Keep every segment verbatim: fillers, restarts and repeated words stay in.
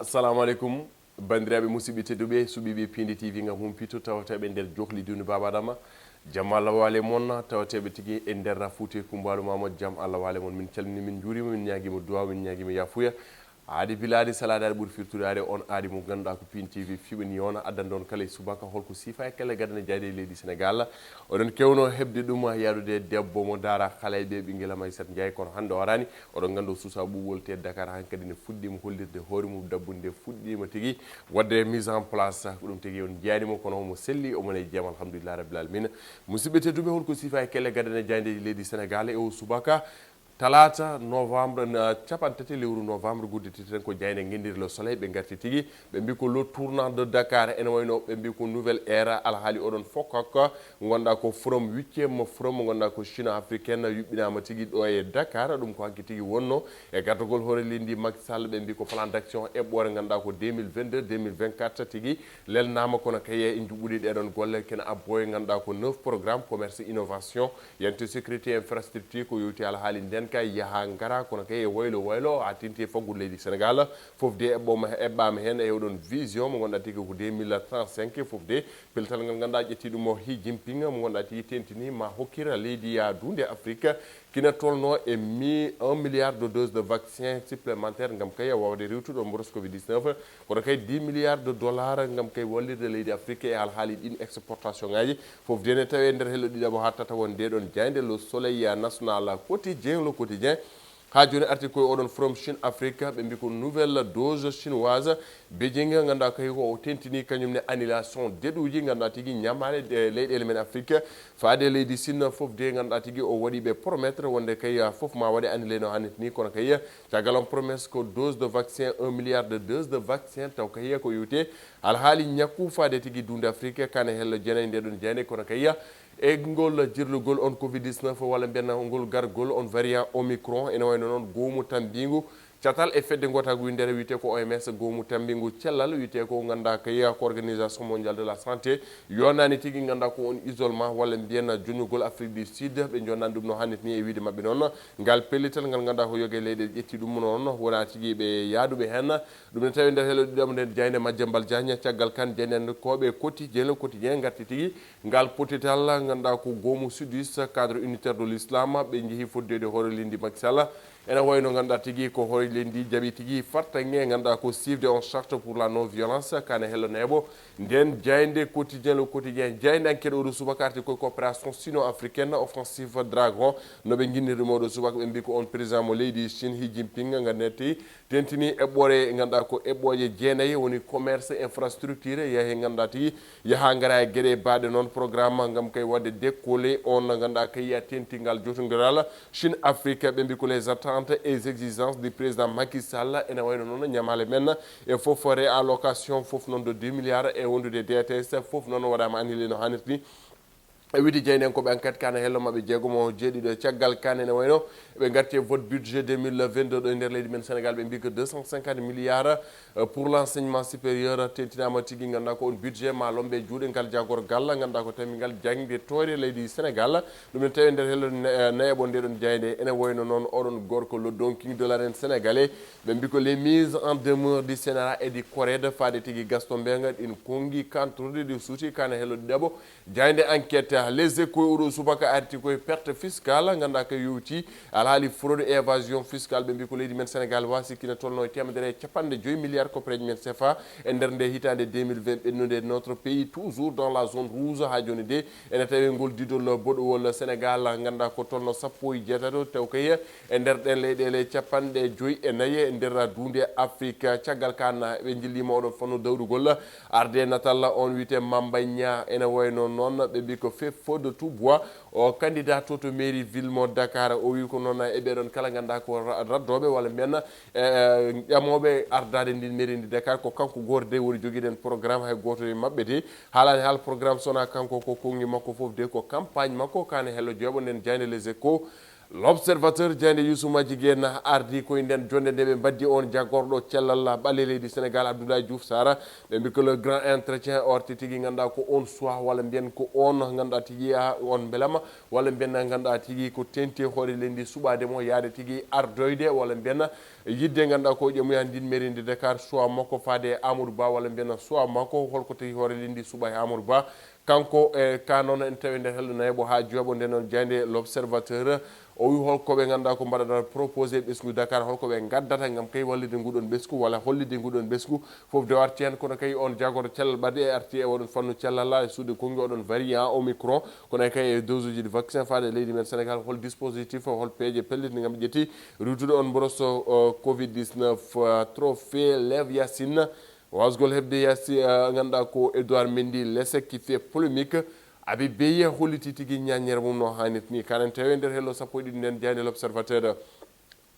Assalamu aleykum, banndiraaɓe musidɓe tedduɓe, suɓiiɓe Piindi T V ngam humpito tawateeɓe nder jokli duni Baaba Adama. Jam Allah waale mon, tawateeɓe tigi e nder Fuuta Kumbaalu Maama, jam Allah waale mon. Min calmini, min njuurima, min ñaagima duwa, min ñaagima yafuya. Aadi bilaadi salaade aadi ɓuri firtude aade on aadi mo ganduɗa ko Piindi T V fiɓani on addande on kala e subaka holko sifa e kelle gadane jayde e leydi Sénégal. Oɗon kewno heɓde ɗum yaadude e debbo mo daara xale ɓe ɓinngel am Aissata Ndiaye, kono hannde o araani. Oɗon nganndi o suusa ɓuuɓol te Dakar hankadi ne fuɗɗiima hollirde hoore mum, dabbunde fuɗɗiima tigi waɗde mise en place. Ko ɗum tigi on njiyaani mo, kono omo selli, omo ne jam, alhamdulillah rabbil alamin. Musidɓe tedduɓe, holko sifa e kelle gadane jayde e leydi Sénégal e o subaka? Talaata novembre, na capanɗe tati lewru novembre, gudde tati tan ko jayde ngenndire Le Soleil, ɓe ngarti tigi, ɓe mbi ko le tournant de Dakar, ene wayno ɓe mbi ko nouvelle ère, alhaali oɗon fof kaka, ngonɗa ko forum, huitième forum, ngonɗa ko Chine africaine, yuɓɓinama tigi ɗo e Dakar, ɗum ko hanki tigi wonno, e gardagol hoore leydi Macky Sall, ɓe mbi ko plan d'action eɓɓore, ngonɗa ko deux mille vingt-deux, deux mille vingt-quatre tigi, lelnama kono kaye e njuɓɓudi ɗeɗon golle, kene abbo e ngonɗa ko neuf programme, commerce, innovation, yante sécurité, infrastructure, ko yowti alhaali ndenka, yaha ngara, kono kay e waylo waylo, ha tenti e faggudu leydi Sénégal, fof de eɓɓoma, eɓɓama hen e oɗon vision mo gonɗa tigi ko deux mille trente-cinq, fof de pellital ngal ganduɗa ƴetti ɗum o Xi Jinping, mo gonɗa tigi tentini ma hokkira leydi ya dunde Afrique, kina tolno e mi un milliard de doses de vaccin supplémentaire ngam kay wawde rewtude on mboros covid dix-neuf, kono kay dix milliards de dollars ngam kay wallirde leydi Afrique e alhaali ɗin exportation ngaji. Fof de ne tawi e nder hello ɗiɗaɓo ha tata won nde ɗon jayde Le Soleil national quotidien, Le Quotidien. Ha joni arti koye oɗon forum Chine Afrique, ɓe mbi ko nouvelle dose chinoise. Beijing, ganduɗa kay ko o tentini kañum ne annulation deɗuji, ganduɗa tigi ñamale ɗe leyɗele men Afrique. Faade leydi Chine fof de ganduɗa tigi o waɗi ɓe promettre wonde kay fof ma waɗe annulé no hannit ni, kono kay caggal on promesse ko dose de vaccin un milliard de dose de vaccin taw kay ko yewte alhaali ñakku faade tigi dunde Afrique kane hello jeenayi nde ɗon jayde, kono kay e ngol jirlugol on covid dix-neuf walla mbiyen ngol gargol on variant Omicron, ene wayno noon goomu tambingu catal e fedde ngotagu windere wiyete ko O M S, goomu tambingu cellal wiyete ko ganduɗa kay ko Organisation Mondiale de la Santé, yonani tigi ganduɗa ko on isolement walla mbiyen jonnugol Afrique du Sud, ɓe jonnani ɗum no hannit ni e wiide mabɓe noon. Ngal pellital ngal ganduɗa ko yoge leyɗe ƴetti ɗum noon wona tigi ɓe yaaduɓe hen. Ɗum ne tawi nder hello ɗiɗaɓo nden jayde Madiambal Diagne, caggal kan jayde nden koɓe quotidien, Le Quotidien garti tigi ngal pottital ganduɗa ko goomu sudiste cadre unitaire de l'islam ɓe jeehi foddeede hoore leydi Macky Sall. Ene wayno ganduɗa tigi ko hoore leydi jaɓi tigi fartaŋŋe ganduɗa ko suivre on charte pour la non violence kane hello neeɓo. Nden jayde quotidien, Le Quotidien, jayde enquête oɗo subaka arti koye coopération sino-africaine, offensive dragon, no ɓe jinniri ɗum oɗo subaka, ɓe mbi ko on président mo leydi Chine Xi Jinping ganduɗa tigi tentini eɓɓore ganduɗa ko eɓɓoje jeenayi woni commerce, infrastructure, yahi ganduɗa tigi yaha ngara e gueɗe baɗe noon programme ngam kay wadde décoller on ganduɗa kay ya tentingal jotondiral Chine Afrique, ɓe mbi ko les attentes et les exigences du président Macky Sall, ene wayno noon ñamale men e fof réallocation fof noon de deux milliards e wondude D T S fof noon waɗama annulé no hannirta ni. E wiide jeynen ko ɓe enquête kane hello maɓɓe jeegomo jeeɗiɗo caggal kane ne wayno ɓe garti e vote budget deux mille vingt-deux ɗo e nder leydi men Sénégal, ɓe mbi ko deux cent cinquante milliards pour l'enseignement supérieur tentinama tigi, ganduɗa ko on budget ma lombe juuɗe ngal jagorgal ganduɗa ko tawi ngal jangde toyre leydi Sénégal. Ɗum ne tawi nder hello nayaɓo nde ɗon jayde ene wayno noon oɗon gorko le Don King de l'arène sénégalais, ɓe mbi ko les mises en demeure du CNRA et du CORED faade tigi Gaston Mbengue ɗin kongi kantorɗe ɗi suuti kane hello ɗiɗaɓo. Jaaynde enquête, Les Échos, oɗo subaka arti koye perte fiscale, ganduɗa ko yowti alhaali fraude et évasion fiscale. Ɓe mbi ko leydi men Sénégal wa sikkina tolno e temedere e capanɗe joyi milliards koppareeje men C F A e nder nde hitande deux mille vingt ɓennude. Notre pays toujours dans la zone rouge ha joni de, ene tawi ngol didol boɗowol Sénégal, ganduɗa ko tolno sappo e jeetato taw kay e nder ɗen leyɗele capanɗe joyi e nayi e nder dunde Afrique. Caggal kan ɓe jillima oɗon fannu dawrugol arde natal on wiyete Mamba Niang, ene wayno noon ɓe mbi ko feu de tout bois, o candidat to to mairie ville mo Dakar. O wi ko noon e ɓeɗon kala ganduɗa ko ra-, raddoɓe walla mbiyen, eh, ƴamoɓe ardade ndin mairie ndi Dakar, ko kanko goto de woni joguiɗen programme, hay goto e mabɓe de haalani haal programme sona kanko, ko kongi makko foof de ko campagne makko. Kane hello jeeɓo nden jayde Les Échos. L'observateur, jaaynde Yuusuf Majji Gena, ardi koye nden jonnde nde ɓe mbaddi on jagorɗo cellal ɓalli leydi Sénégal, Abdoulaye Diouf Sarr. Ɓe mbi ko le grand entretien, o arti tigi, ngannduɗaa ko on choix, walla mbiyen ko on, ngannduɗaa tigi, a, on mbelama, walla mbiyen, ngannduɗaa tigi ko teeŋti hoore leydi suɓaade mo yaade tigi ardoyde, walla mbiyen yidde, ngannduɗaa ko ƴemoya ndin mairie de Dakar, choix makko faade e Amadou Ba, walla mbiyen choix makko, holko tigi hoore leydi suɓa e Amadou Ba. Kanko e ka noon en tawi nder hello nayaɓo haa jowaɓo. Nden noon jaaynde L'Observateur, o wi holko ɓe ngannduɗaa ko mbaɗata proposé ɓesngu Dakar, holko ɓe ngaddata ngam kay wallide nguɗon ɓesngu walla hollide nguɗon ɓesngu, fof de warti heen. Kono kay on jagorɗo cellal ɓadde e arti e oɗon fannu cellal e suuɗe konngi oɗon variant Omicron, kono kay e dose uji vaccin faade e leydi men Sénégal, hol dispositif, hol peeje pellitte ngam ƴetti ruutude on mboros, o, covid dix-neuf, uh, trophée Lev Yassin. Wasgol heɓde Yassi, uh, ngannduɗaa ko Edouard Mendy, l'essai qui fait polémique. Habib Beye holliti tigi ñañere mum no haanirta ni. Kanen tawi e nder hello sappo e ɗiɗi nden jaaynde L'Observateur.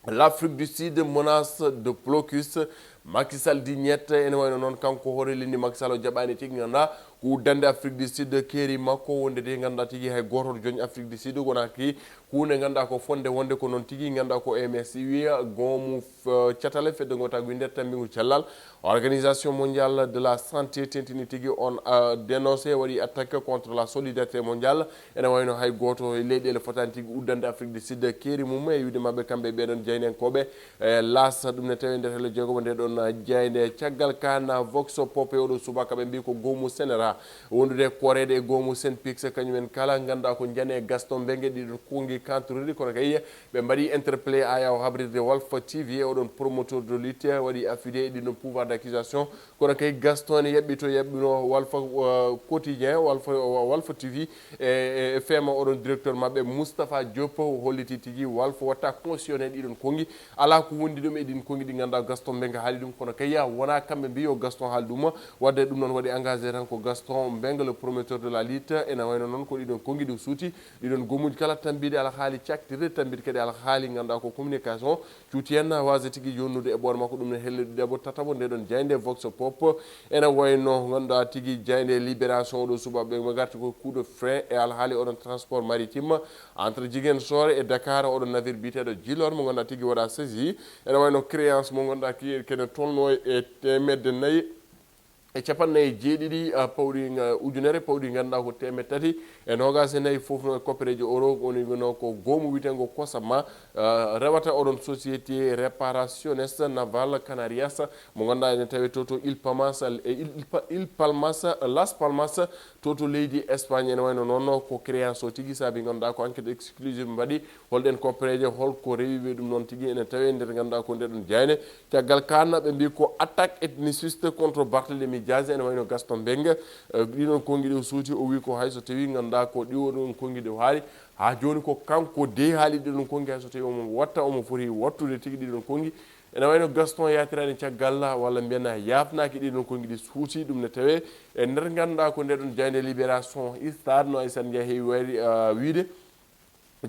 L'Afrique du Sud menace de blocus. Macky Sall dit niet. Ene wayno noon kanko hoore leydi Macky Sall o jaɓaani tigi ngannduɗaa ko uddande Afrique du Sud keeri makko, wonde de ngannduɗaa tigi hay gooto jooñ Afrique du Sud wonaa ki huunde ngannduɗaa ko fotde wonde. Ko noon tigi ngannduɗaa ko M S I wiya goomu, uh, catale fedde ngootagu nder tammbigu cellal. Organisation Mondiale de la Santé teeŋtini tigi on, uh, dénoncé, waɗi attaque contre la solidarité mondiale. Ene wayno hay gooto e leyɗeele fotaani tigi uddande Afrique du Sud keeri mum e wiide maɓɓe kamɓe ɓeɗon jaynenkooɓe. E L'As, ɗum ne tawi nder hello jeegomo nde ɗon, uh, jaaynde. Caggal kan, uh, Vox Pop e oɗo subaka ɓe mbi ko goomu Senera wondude koreede e goomu Sen Pix, kañumen kala ngannduɗaa ko njane Gaston Mbengue, ɗiɗon konngi kantoriri, kono kay ɓe mbaɗi interpellé aya o habrirde Walf T V e oɗon promoteur de lutte waɗi affidé e ɗiɗon pouvoir d'accusation. Kono kay Gaston ene yaɓɓito, yaɓɓino Walf, uh, Quotidien, Walf, uh, Walf T V e, e, e feema oɗon directeur maɓɓe Moustapha Diop, o holliti tigi Walf watta cautionné ɗiɗon konngi. Alaa ko wondi ɗum e ɗin konngi ɗi ngannduɗaa Gaston Mbengue haali ɗum, kono kay wonaa kamɓe mbi yo Gaston haal ɗum. Wadde ɗum noon waɗi engagé tan ko Gaston Mbengue, le promoteur de la lutte. Ene wayno noon ko ɗiɗon konngi ɗi suuti, ɗiɗon goomuuji kala tambiiɗi alhaali caktirde, tambiiɗi kadi alhaali ngannduɗaa ko communication. Cuuti en waasa tigi jonnude e ɓoore makko, ɗum ne helle ɗiɗaɓo, tataɓo nde ɗon jaaynde Vox Pop. Ene wayno ngannduɗaa tigi jaaynde Libération oɗo subaka ɓe garti ko coup de frein e alhaali oɗon transport maritime entre Ziguinchor e Dakar, oɗon navire biyeteeɗo Djilor mo ngannduɗaa tigi waɗa saisi. Ene wayno créance mo ngannduɗaa ki kene tolno e teemedde nayi e capanɗe nayi e jeeɗiɗi, ah, pawɗi, ah, ujunere, pawɗi ngannduɗaa ko teemedde tati e noogaas e nayi fof no e koppereeje euro, woni no ko goomu wiyeteengo Cosama, ah, rewata oɗon société Reparaciones Naval Canarias mo ngannduɗaa ene tawi to, to Île Palmas, e Île, Île Pa-, Île Palmas, Las Palmas, to, to leydi Espagne. Ene wayno noon ko créance o tigi saabi ngannduɗaa ko enquête exclusive mbaɗi holɗen koppereeje, holko rewi ɓe ɗum noon tigi ene tawi nder ngannduɗaa ko nde ɗon jaaynde. Caggal kan ɓe mbi ko attaque ethniciste contre Barthélémy Diaz, ene wayno Gaston Mbengue. Eh, ɗiɗon konngi ɗi o suuti, o wi ko hay so tawi ngannduɗaa ko ɗiɗon konngi ɗi o haali, haa jooni ko kanko dey haali ɗiɗon konngi, hay so tawi omo watta, omo foti wattude tigi ɗiɗon konngi. Ene wayno Gaston yaatirani caggal walla mbiyen yaafnaaki ɗiɗon konngi ɗi suuti, ɗum ne tawe e nder ngannduɗaa ko nde ɗon jaaynde Libération, Stade no Aysata Ndiaye heewi wayri, ah, wiide.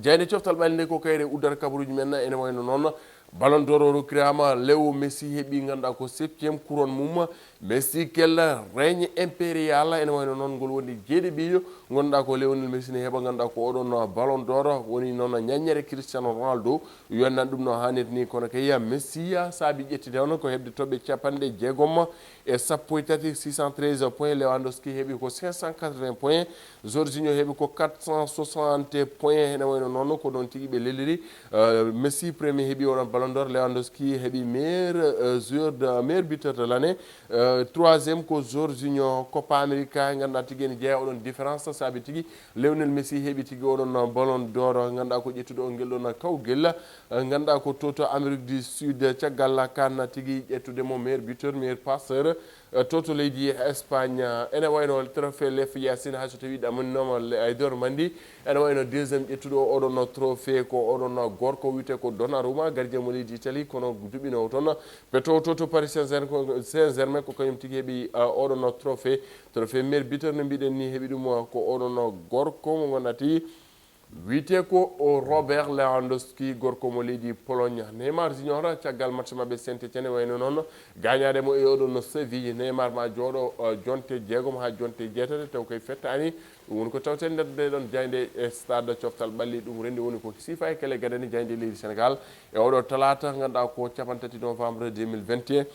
Jaaynde coftal ɓalli nde ko kayre uddata kabaruuji men, ene wayno noon Ballon d'Or o rokkiraama Leo Messi, heɓi ngannduɗaa ko septième couronne mum. Messi quel règne impérial, ene wayno noon ngol woni jeeɗiɓijo ngannduɗaa ko Lionel Messi ne heɓa ngannduɗaa ko oɗon Ballon d'Or, woni noon ñaññere Cristiano Ronaldo. Yo nan ɗum no haanirta ni, kono kay Messi saabi ƴettide on ko heɓde toɓɓe capanɗe jeegom e sappo e tati, six cent treize points. Lewandowski heɓi ko cinq cent quatre-vingts points. Jorginho heɓi ko quatre cent soixante points. Ene wayno noon ko noon tigi ɓe leliri. Euh, Messi premier heɓi oɗon Ballon d'Or, Lewandowski heɓi meilleur, euh, joueur de, meilleur buteur de l'année. Euh, troisième ko Jorginho, Copa America, ngannduɗaa tigi ene jeeya oɗon différence, saabi tigi Lionel Messi heɓi tigi oɗon Ballon d'Or, ngannduɗaa ko ƴettuɗo on ngel ɗon kawgel, eh, ngannduɗaa ko to, to Amérique du Sud, caggal kan tigi ƴettude mo meilleur buteur, meilleur passeur, eh, to, to leydi Espagne. Ene wayno trophée Lef Yacine, hay so tawi ɗaminoma le-, ay dor mandi. Ene wayno deuxième ƴettuɗo oɗon trophée ko oɗon gorko wiyetee ko Donnarumma, gardien mo leydi Italie, kono duɓino toon. Ɓe to, to, to Paris Saint-Germain, Saint-Germain ko kañum tigi heɓi, eh, oɗon trophée. Trophée meilleur buteur no mbiɗen ni heɓi ɗum, uh, ko oɗon gorko mo ngannduɗaa tigi Wiyetee ko o Robert Lewandowski, gorko mo leydi Pologne. Neymar Junior, caggal match maɓɓe Saint-Étienne, wayno noon gaañaade mo e oɗon no Séville. Neymar ma jooɗo, eh, jonte jeegom haa jonte jeetati, taw kay fettaani. Ɗum woni ko tawten nder nde ɗon jaaynde e stade Coftal Ɓalli. Ɗum renndi woni ko siifa e kele gadani jaaynde leydi Sénégal e oɗo talaata, ngannduɗaa ko cappanɗe tati novembre deux mille vingt et un.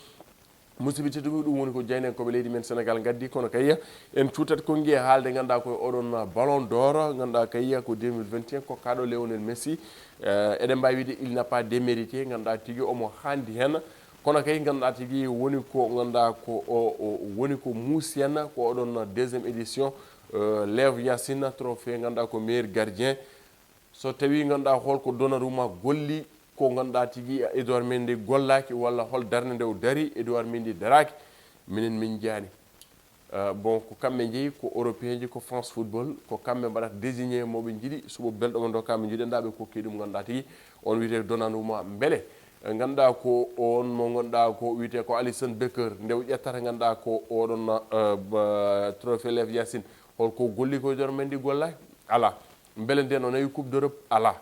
Musidɓe tedduɓe, ɗum woni ko jaayndiyankooɓe leydi men Sénégal ngaddi, kono kay en cuutat konngi e haalde, ngannduɗaa ko e oɗon Ballon d'Or, ngannduɗaa kay ko deux mille vingt et un, ko kaɗo Lionel Messi. Eh, eɗen mbaawi wiide, il n'a pas démérité, ngannduɗaa tigi omo haandi heen. Kono kay, ngannduɗaa tigi woni ko, ngannduɗaa ko o, o woni ko muusi heen, ko oɗon deuxième édition, eh, Lev Yashin Trophée, ngannduɗaa ko meilleur gardien. So tawii, ngannduɗaa, hol ko Donnarumma golli, ko, ngannduɗaa tigi, Edouard Mendy gollaaki, walla hol darnde nde o dari, Edouard Mendy daraaki, minen min njiyaani. Euh, bon, ko kamɓe njeyi, ko Européen ji, ko France Football, ko kamɓe mbaɗata désigné mo ɓe njiɗi, suɓo belɗo mo ndokka ɓe njiɗi, nda ɓe kokki ɗum, ngannduɗaa tigi, on wiyetee Donnarumma. Mbele, eh, ngannduɗaa ko on mo ngannduɗaa ko wiyetee ko Alisson Becker, nde o ƴettata, ngannduɗaa ko oɗon, euh, ba-, trophée Lev Yashin, hol ko golli ko Edouard Mendy gollaaki? Alaa. Mbele nden o nawi Coupe d'Europe? Alaa.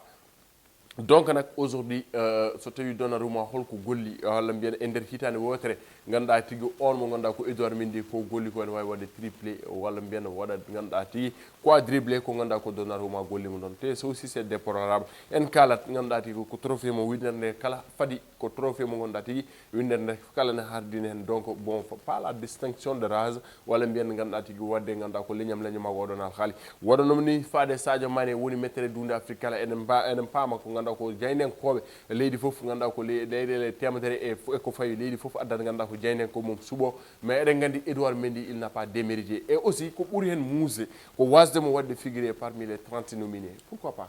Donc nak, aujourd'hui, euh, so tawi Donnarumma, hol ko golli, walla mbiyen e nder hitaande wootere, ngannduɗaa tigi on mo ngannduɗaa ko Edouard Mendy ko golli ko, ene waawi waɗde triplé, walla mbiyen waɗa, ngannduɗaa tigi quadruplé, ko ngannduɗaa ko Donnarumma golli mo ɗon. Te so aussi c'est déplorable. En kaalat, ngannduɗaa tigi ko trophée mo winndere nde kala fadi, ko trophée mo ngannduɗaa tigi winndere nde kala ne hardini heen. Donc, bon, pas la distinction de race, walla mbiyen, ngannduɗaa tigi waɗde, ngannduɗaa ko leñam leñam maa ko oɗon alhaali. Waɗa noon ni faade Sadio Mané woni mettere duunde Afrique kala, eɗen mba-, eɗen paama ko, ngannduɗaa ko jaayndiyankooɓe leydi fof, ngannduɗaa ko le-, leyɗeele teemedere e f-, e ko fawi leydi fof addat, ngannduɗaa ko jaayndiyankooɓe mum suɓo. Mais eɗen nganndi Edouard Mendy, il n'a pas démérité. Et aussi, ko ɓuri heen muusde, ko waasde mo waɗde figuré parmi les trente nominés. Pourquoi pas?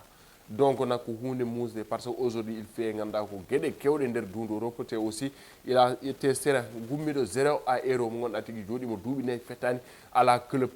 Donc, nak ko huunde muusde, parce que aujourd'hui, il fait, ngannduɗaa ko geɗe keewɗe nder duundu Europe, te aussi, il a été serein, gummiiɗo zéro à héros, mo ngannduɗaa tigi jooɗii mo duuɓi nayi fettaani, alaa club.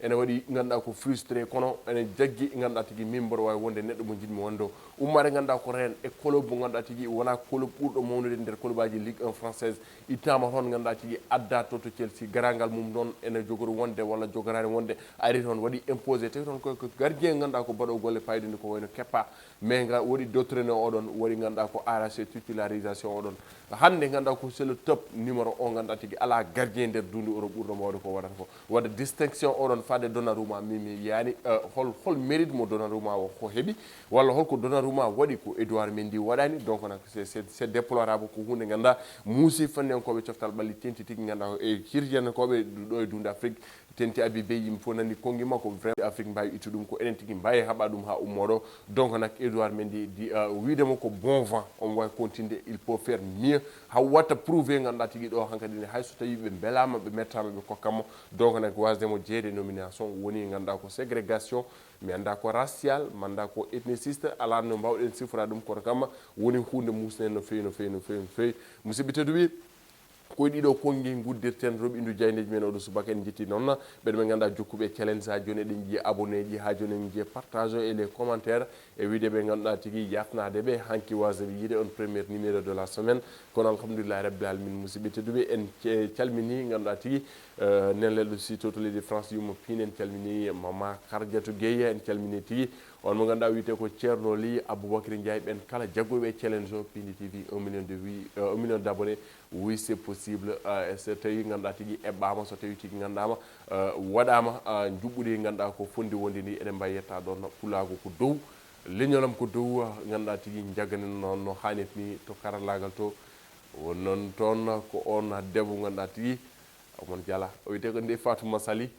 Ene waɗi, ngannduɗaa ko frustré, kono ene jaggi, ngannduɗaa tigi, min mboɗo waawi wonde neɗɗo mo njiɗmi wonde o. Ummaade, ngannduɗaa ko reen e club mo ngannduɗaa tigi wonaa club ɓurɗo mawnude nder clubaaji Ligue un française. Ittaama toon, ngannduɗaa tigi addaa to, to Chelsea. Garaangal mum noon ene jogori wonde walla jogoraani wonde, ari toon waɗi imposé. Tawi toon ko, ko gardien ngannduɗaa ko baɗo golle payɗinde ko wayno Kepa. Mais nga waɗi d'autres ne oɗon, waɗi ngannduɗaa ko arraché titularisation oɗon. Hannde ngannduɗaa ko c'est le top numéro un, ngannduɗaa tigi alaa gardien nder duundu Europe ɓurɗo mawde ko waɗata ko. Waɗa distinction oɗon faade Donnarumma, mi, mi yiyaani, euh, hol, hol mérite mo Donnarumma o ko heɓi, walla hol ko Donnarumma waɗi ko Edouard Mendy waɗaani. Donc nak c'est, c'est, c'est déplorable, ko huunde ngannduɗaa muusi fanniyankooɓe Coftal Ɓalli, tenti tigi ngannduɗaa ko e hirjannakooɓe ɗo e duunde Afrique. Tenti Abi Bey, yimɓe fof nani konngi makko, vraiment Afrique mbaawi ittu ɗum, ko enen tigi mbaawi haɓa ɗum haa ummoo ɗo. Donc nak Edouard Mendy di, euh, wiide mo ko bon vent, on va continuer, il peut faire mieux. Haa watta prouver, ngannduɗaa tigi ɗo hankadi ne, hay so tawi ɓe mbelaama, ɓe mettaama, ɓe kokka mo. Donc nak waasde mo jeeyde nomination woni, ngannduɗaa ko ségrégation, mi anndaa ko racial, mi anndaa ko ethniciste, alaa no mbaawɗen sifora ɗum, kono kam woni huunde muusnde no feewi, no feewi, no feewi, no feewi. Musidɓe tedduɓe, ko e ɗiɗo konngi nguddirten roɓindu jaayndeeji men oɗo subaka. En njetti noon ɓen ɓe ngannduɗaa jokkuɓe challenge, haa jooni eɗen njiya abonné ji, haa jooni en njiya partage et les commentaires, e wiide ɓe ngannduɗaa tigi yaafnaade ɓe hanki waasde ɓe yiide on premier numéro de la semaine. Kono alhamdulillahi rabbil alamin, musidɓe tedduɓe, en ce-, calmini ngannduɗaa tigi, eh, nen lelɗo si to, to leydi France, yumma piin, en calmini Mama Kardiatou Gueye, en calmini tigi on mo ngannduɗaa wiyetee ko Ceerno Ly, Aboubacry Ndiaye, ɓen kala jagguɓe e challenge o, Pindi T V, un million de vues, euh, un million d'abonnés. Oui, c'est possible. Euh, so tawi ngannduɗaa tigi eɓɓaama, so tawi tigi ngannduɗaama, euh, waɗaama, euh, njuɓɓudi ngannduɗaa ko fondi wonde ndi, eɗen mbaawi yetta ɗon. Pulaagu ko dow, leñolam ko dow, ngannduɗaa tigi njagganen noon no haanirta ni to karallaagal to. Won noon toon ko on debbo ngannduɗaa tigi, omon jala. O wiyetee ko Ndeye Fatou Massaly.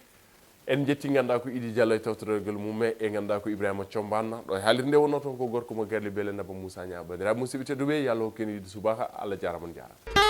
En njetti ngannduɗaa ko Idi Diallo e tawtorgol mum e, e ngannduɗaa ko Ibrahima Thiombane. Ɗo e haalirde nde wonnoo toon ko gorko mo Garli Bele Nabba Moussa Niang. Banndiraaɓe musidɓe tedduɓe, yo Allah hokku en idi subaka. Allah jaaraama, on njaaraama.